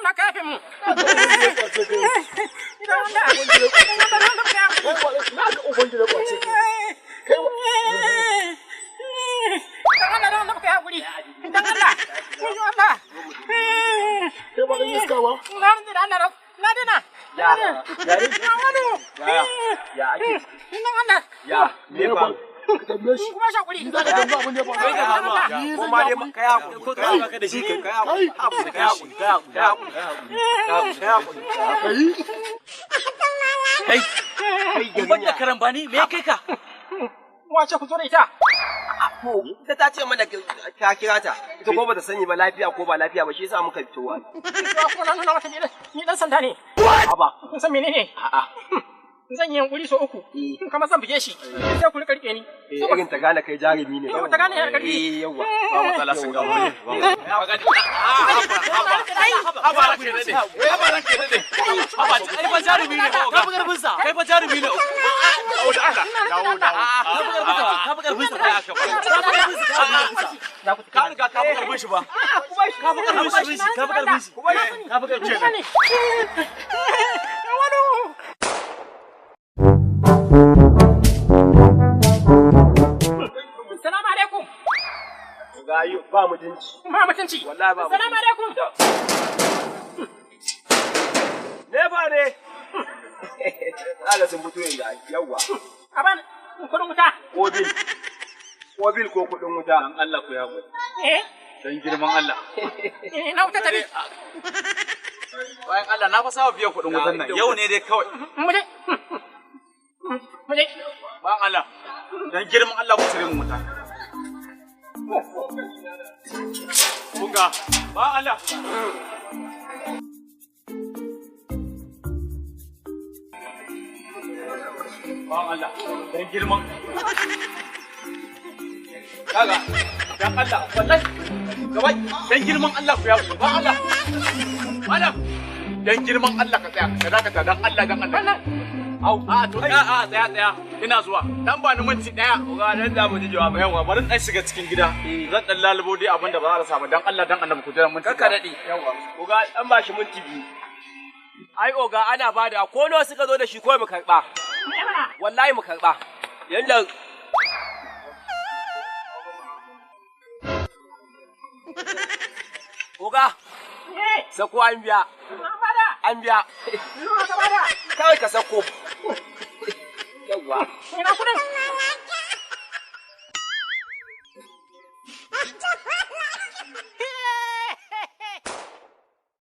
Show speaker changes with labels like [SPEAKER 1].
[SPEAKER 1] Allah ka yafe mu. Dan Allah. Dan Allah ka yafe mu.
[SPEAKER 2] Na ga ubangiji ya kwace ka. Kai
[SPEAKER 1] Dan Allah dan Allah ka hakuri. Dan Allah. Dan Allah.
[SPEAKER 2] Kai ba dan iska ba.
[SPEAKER 1] Na rantse da Allah na dena.
[SPEAKER 3] Ya ya
[SPEAKER 1] Ya
[SPEAKER 3] ya ake.
[SPEAKER 1] Dan Allah.
[SPEAKER 3] Ya me ba?
[SPEAKER 2] Ka tambaye shi.
[SPEAKER 1] Kuma shakuri.
[SPEAKER 2] Ni za ka tambaya abin da ya faru.
[SPEAKER 3] Kai da ba. Ko ma dai kai hakuri.
[SPEAKER 4] Ko kai baka da shi kai kai hakuri kai hakuri kai hakuri
[SPEAKER 3] Kai hakuri.
[SPEAKER 2] Kai.
[SPEAKER 4] Kai banda karambani me kai ka?
[SPEAKER 1] Wace ku zo da ita?
[SPEAKER 3] Ita ta ce mana ka kira ta. Ita ko bata sani ba lafiya ko ba lafiya ba shi yasa muka fito wa.
[SPEAKER 1] Kuma na nuna mata ni dan sanda ne.
[SPEAKER 3] Haba.
[SPEAKER 1] Kun san menene?
[SPEAKER 3] A'a.
[SPEAKER 1] Zan yi yankuri so uku. Kamar zan buge shi. Sai ku rika rike ni.
[SPEAKER 3] Eh irin ta gane kai jarumi ne.
[SPEAKER 1] Yau ta gane yar karfi.
[SPEAKER 3] Eh yawa.
[SPEAKER 4] Ba matsala sun gamu ne. Haba ranke dade. Haba ranke dade. Haba ai fa jarumi ne. Ka fi karfin sa. Kai fa jarumi ne. Dawo da Allah. Dawo dawo. Ka fi karfin sa. Ka fi karfin sa. Ka fi karfin sa. Ka riga ka fi karfin shi ba. Ka fi karfin shi. Ka fi karfin shi. Ka fi karfin shi.
[SPEAKER 1] Salamu alaikum.
[SPEAKER 3] Gayu ba mutunci.
[SPEAKER 1] Ba mutunci.
[SPEAKER 3] Wallahi ba mutunci.
[SPEAKER 1] Salamu alaikum.
[SPEAKER 3] Ne ba ne. Allah sun fito yanzu yawa.
[SPEAKER 1] Aban kudin wuta.
[SPEAKER 3] Ko bil. Ko bil ko kudin wuta.
[SPEAKER 4] Dan Allah ku yago.
[SPEAKER 1] Eh?
[SPEAKER 4] Dan girman Allah.
[SPEAKER 1] Eh na wuta tabi.
[SPEAKER 4] Bayan Allah na fa saba biyan kudin wutan nan. Yau ne dai kawai.
[SPEAKER 1] Mu je. Mu je.
[SPEAKER 4] Bayan Allah. Dan girman Allah ku cire mu wuta. Kunga, ba Allah. Ba Allah, dan girman. Kaga, dan Allah, wallahi. Gaba, dan girman Allah ku ya ba Allah. Malam, dan girman Allah ka tsaya, ka dakata dan Allah dan Allah. Au, a to a a tsaya tsaya, ina zuwa. Dan ba ni minti daya.
[SPEAKER 3] Uga dan da mu ji jawabi.
[SPEAKER 4] Yawa, bari dan shiga cikin gida. Zan dan lalubo dai abin da ba za a rasa ba dan Allah dan Annabi ku jira minti.
[SPEAKER 3] Kakka dade.
[SPEAKER 4] Yawa.
[SPEAKER 3] Uga dan ba shi minti biyu. Ai oga ana bada ko nawa suka zo da shi ko mu karba. Wallahi mu karba. Yanda Oga, sako an biya. An biya. Kawai ka sako. Yawwa.
[SPEAKER 1] Ina kudin.